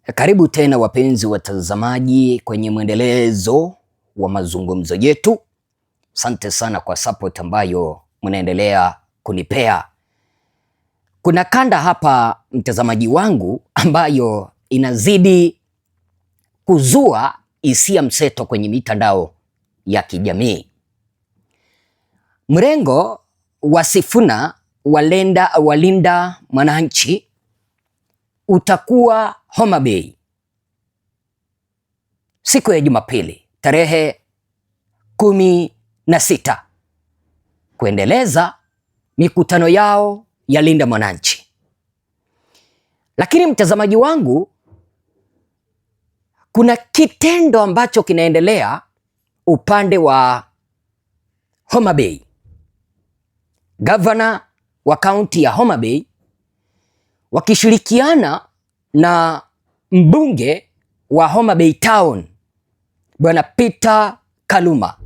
Karibu tena wapenzi watazamaji kwenye mwendelezo wa mazungumzo yetu. Asante sana kwa support ambayo mnaendelea kunipea. Kuna kanda hapa, mtazamaji wangu, ambayo inazidi kuzua hisia mseto kwenye mitandao ya kijamii. Mrengo wa Sifuna walinda mwananchi utakuwa Homa Bay siku ya Jumapili tarehe 16 kuendeleza mikutano yao ya Linda Mwananchi. Lakini mtazamaji wangu, kuna kitendo ambacho kinaendelea upande wa Homa Bay. Gavana wa kaunti ya Homa Bay wakishirikiana na mbunge wa Homa Bay Town Bwana Peter Kaluma.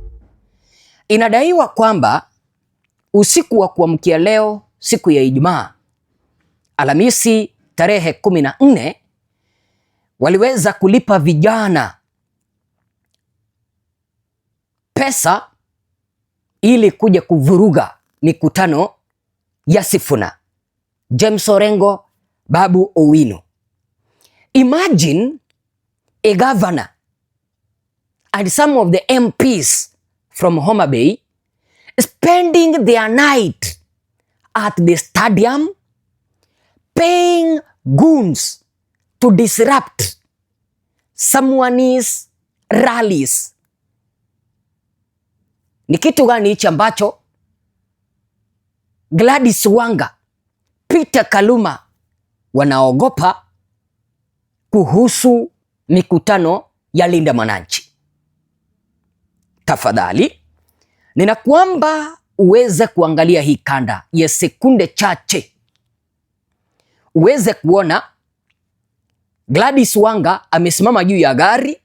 Inadaiwa kwamba usiku wa kuamkia leo siku ya Ijumaa, Alhamisi tarehe 14, waliweza kulipa vijana pesa ili kuja kuvuruga mikutano ya Sifuna, James Orengo, Babu Owino. Imagine a governor and some of the MPs from Homa Bay spending their night at the stadium paying goons to disrupt someone's rallies. Ni kitu gani hichi ambacho Gladys Wanga, Peter Kaluma wanaogopa kuhusu mikutano ya Linda Mwananchi? Tafadhali ninakuomba uweze kuangalia hii kanda ya sekunde chache, uweze kuona Gladys Wanga amesimama juu ya gari,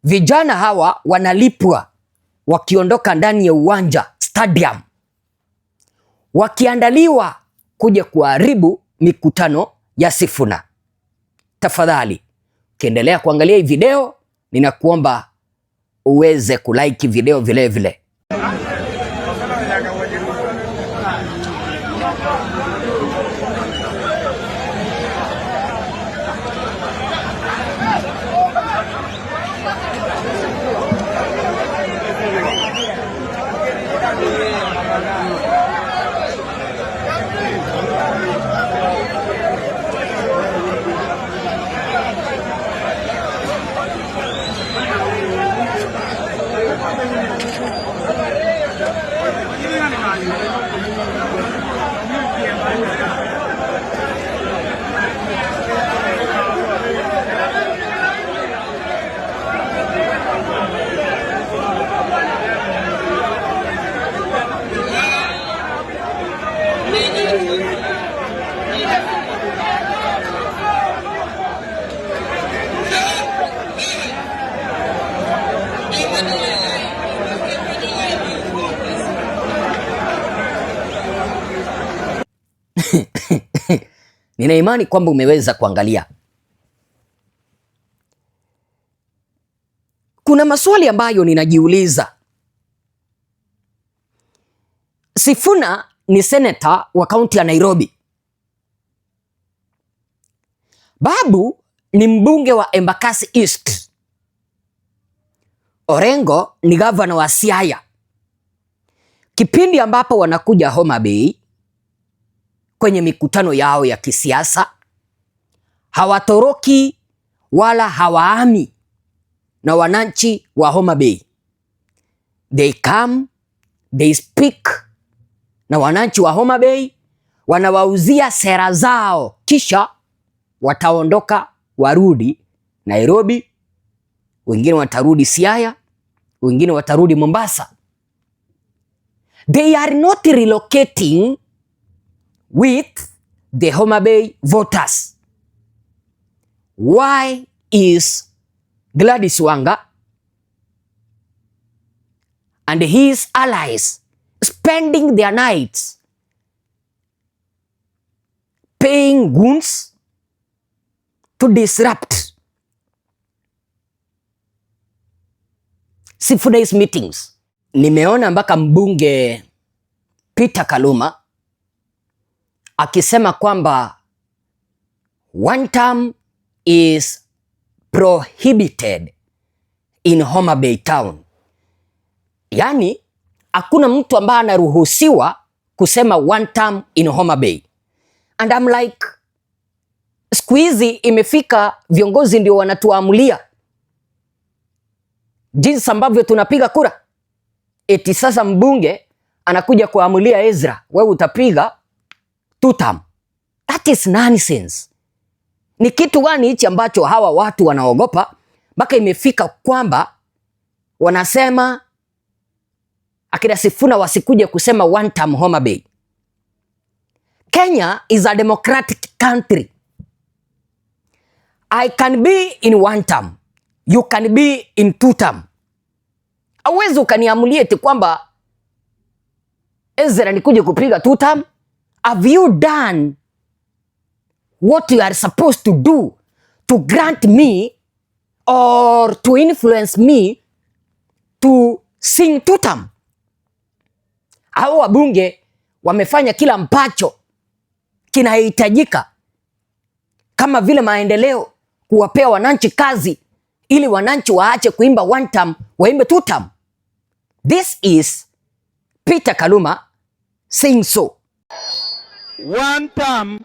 vijana hawa wanalipwa wakiondoka ndani ya uwanja stadium, wakiandaliwa kuja kuharibu mikutano ya Sifuna. Tafadhali ukiendelea kuangalia hii video, ninakuomba uweze kulike video vile vile. Nina imani kwamba umeweza kuangalia. Kuna maswali ambayo ninajiuliza. Sifuna ni seneta wa kaunti ya Nairobi. Babu ni mbunge wa Embakasi East. Orengo ni gavana wa Siaya. Kipindi ambapo wanakuja Homa Bay kwenye mikutano yao ya kisiasa, hawatoroki wala hawaami na wananchi wa Homa Bay. They come, they speak na wananchi wa Homa Bay wanawauzia sera zao, kisha wataondoka warudi Nairobi, wengine watarudi Siaya, wengine watarudi Mombasa. They are not relocating with the Homa Bay voters. Why is Gladys Wanga and his allies spending their nights paying goons to disrupt Sifuna's meetings. Nimeona mpaka mbunge Peter Kaluma akisema kwamba one term is prohibited in Homa Bay town. Yaani hakuna mtu ambaye anaruhusiwa kusema one term in Homa Bay. And I'm like, siku hizi imefika viongozi ndio wanatuamulia jinsi ambavyo tunapiga kura. Eti sasa mbunge anakuja kuamulia Ezra, wewe utapiga two term. That is nonsense. Ni kitu gani hichi ambacho hawa watu wanaogopa mpaka imefika kwamba wanasema akina Sifuna wasikuje kusema one term Homa Bay? Kenya is a democratic country. I can be in one term. You can be in two term. Hauwezi ukaniamulia eti kwamba Ezra nikuje kupiga two term. Have you done what you are supposed to do to grant me or to influence me to sing two term? Hao wabunge wamefanya kila ambacho kinahitajika, kama vile maendeleo, kuwapea wananchi kazi ili wananchi waache kuimba one term, waimbe two term. This is Peter Kaluma saying so. One term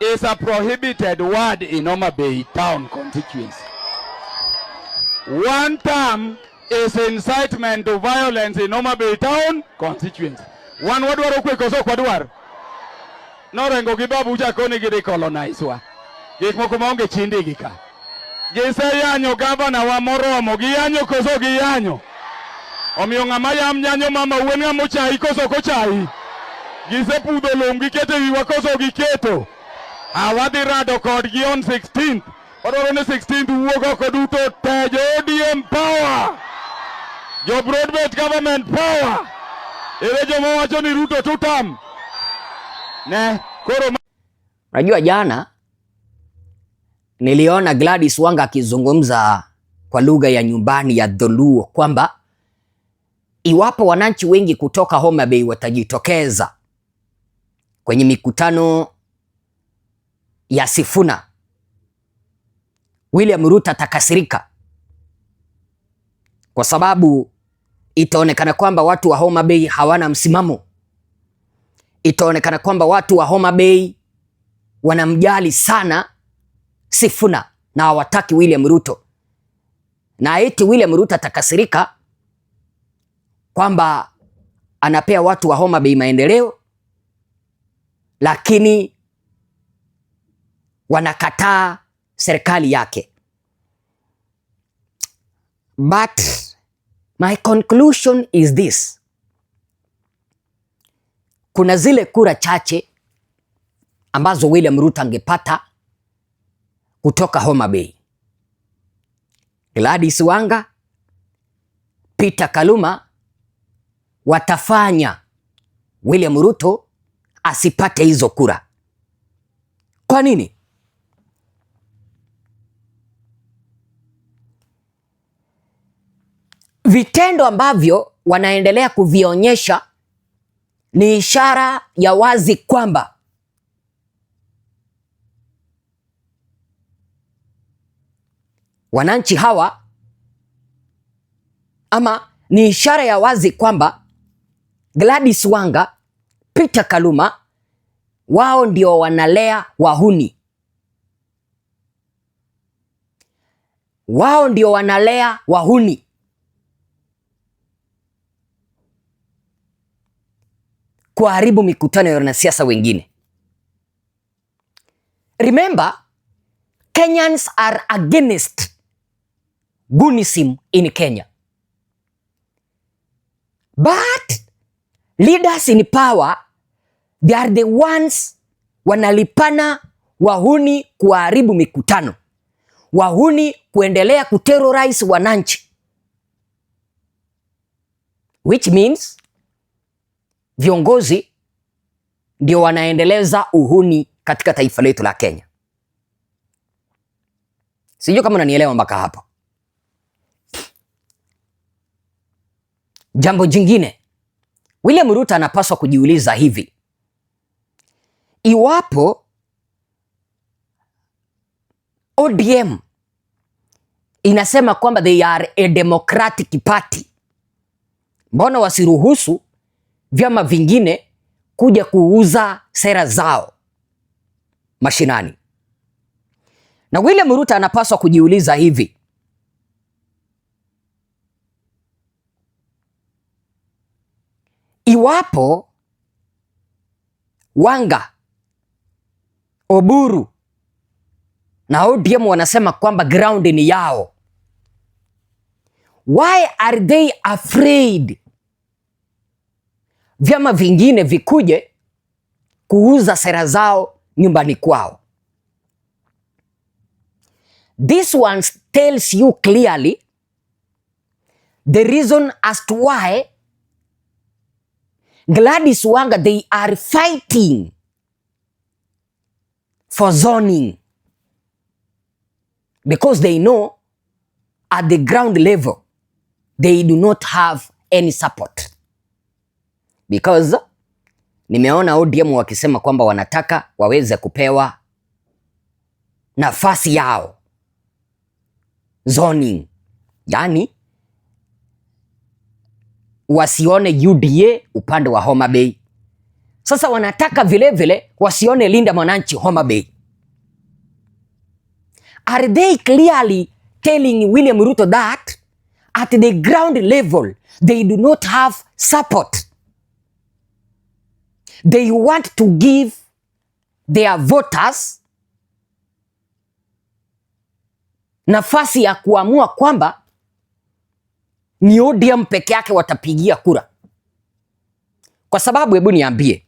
is a prohibited word in Homa Bay town constituency. One term is incitement to violence in Homa Bay town constituency. Wan wadwaro kwe koso ok wadwar? Norengo gi babu cha koni gidhi colonize wa. Gik moko maonge chindi gi ka. Giseyanyo gavana wa moromo, giyanyo koso giyanyo. Omiyo ng'ama yam yanyo mama uen ng'ama ochayi koso ok ochayi. Gisepudho lum giketo e wiwa koso giketo. Awadhi rado kodgi on 16th. Wadwaro ni 16th wuok oko duto te, jo ODM power. Jo broad-based government power. Ere joma wacho ni Ruto two term. Ne, koro. Unajua jana niliona Gladys Wanga akizungumza kwa lugha ya nyumbani ya Dholuo kwamba iwapo wananchi wengi kutoka Homa Bay watajitokeza kwenye mikutano ya Sifuna, William Ruto atakasirika kwa sababu itaonekana kwamba watu wa Homa Bay hawana msimamo. Itaonekana kwamba watu wa Homa Bay wanamjali sana Sifuna na hawataki William Ruto, na eti William Ruto atakasirika kwamba anapea watu wa Homa Bay maendeleo, lakini wanakataa serikali yake. But my conclusion is this: kuna zile kura chache ambazo William Ruto angepata kutoka Homa Bay. Gladys Wanga, Peter Kaluma watafanya William Ruto asipate hizo kura. Kwa nini? Vitendo ambavyo wanaendelea kuvionyesha ni ishara ya wazi kwamba wananchi hawa, ama ni ishara ya wazi kwamba Gladys Wanga, Peter Kaluma wao ndio wanalea wahuni, wao ndio wanalea wahuni. Kuharibu mikutano ya wanasiasa wengine. Remember, Kenyans are against Gunism in Kenya. But leaders in power, they are the ones wanalipana wahuni kuharibu mikutano, wahuni kuendelea kuterrorize wananchi, which means viongozi ndio wanaendeleza uhuni katika taifa letu la Kenya. Sijui kama unanielewa mpaka hapo. Jambo jingine, William Ruto anapaswa kujiuliza hivi: iwapo ODM inasema kwamba they are a democratic party, mbona wasiruhusu vyama vingine kuja kuuza sera zao mashinani? Na William Ruto anapaswa kujiuliza hivi: iwapo Wanga, Oburu na ODM wanasema kwamba ground ni yao, why are they afraid vyama vingine vikuje kuuza sera zao nyumbani kwao? This one tells you clearly the reason as to why Gladys Wanga, they are fighting for zoning, because they know at the ground level they do not have any support. Because nimeona ODM wakisema kwamba wanataka waweze kupewa nafasi yao zoning, yani wasione UDA upande wa Homa Bay. Sasa wanataka vilevile wasione Linda Mwananchi Homa Bay. Are they clearly telling William Ruto that at the ground level they do not have support? They want to give their voters nafasi ya kuamua kwamba ni ODM peke yake watapigia kura. Kwa sababu hebu niambie,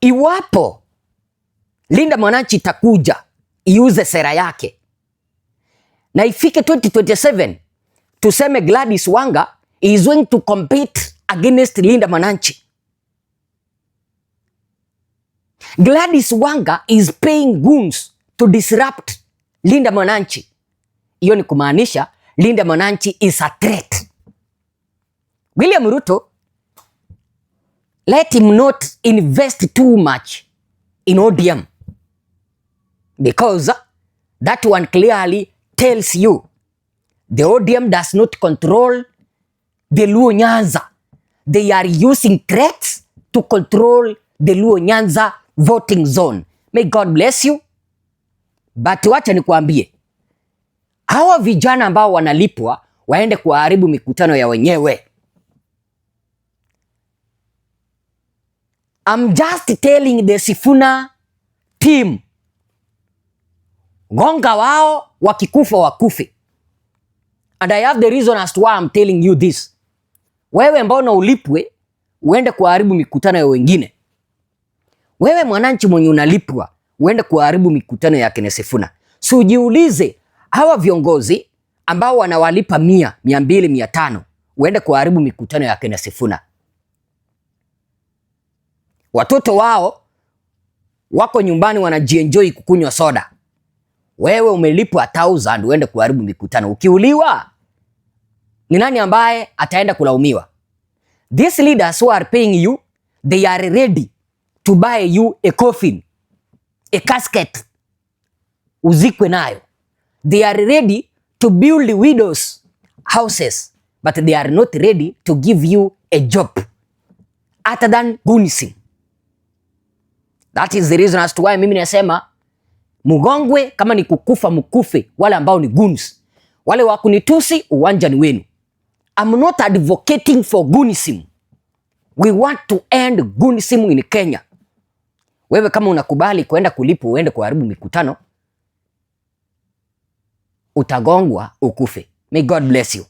iwapo Linda Mwananchi itakuja iuze sera yake na ifike 2027 tuseme Gladys Wanga is going to compete against Linda Mwananchi. Gladys Wanga is paying goons to disrupt Linda Mwananchi. Hiyo ni kumaanisha Linda Mwananchi is a threat. William Ruto, let him not invest too much in ODM, because that one clearly tells you the ODM does not control the Luo Nyanza. They are using threats to control the Luo Nyanza voting zone. May God bless you. But wacha nikuambie, hawa vijana ambao wanalipwa waende kuharibu mikutano ya wenyewe. I'm just telling the Sifuna team, gonga wao, wakikufa wakufe. And I have the reason as to why I'm telling you this. Wewe ambao na ulipwe uende kuharibu mikutano ya wengine. Wewe mwananchi mwenye unalipwa uende kuharibu mikutano ya kina Sifuna. So ujiulize, hawa viongozi ambao wanawalipa 100, 200, 500 uende kuharibu mikutano ya kina Sifuna. Watoto wao wako nyumbani wanajienjoy kukunywa soda. Wewe umelipwa 1000 uende kuharibu mikutano. Ukiuliwa, ni nani ambaye ataenda kulaumiwa? These leaders who are paying you, they are ready to buy you a coffin, a casket, uzikwe nayo. They are ready to build widows houses, but they are not ready to give you a job other than goonism. That is the reason as to why mimi nasema mugongwe, kama ni kukufa mkufe, wale ambao ni goons. Wale wa kunitusi, uwanja ni wenu. I'm not advocating for goonism. We want to end goonism in Kenya. Wewe kama unakubali kwenda kulipwa uende kuharibu mikutano, utagongwa ukufe. May God bless you.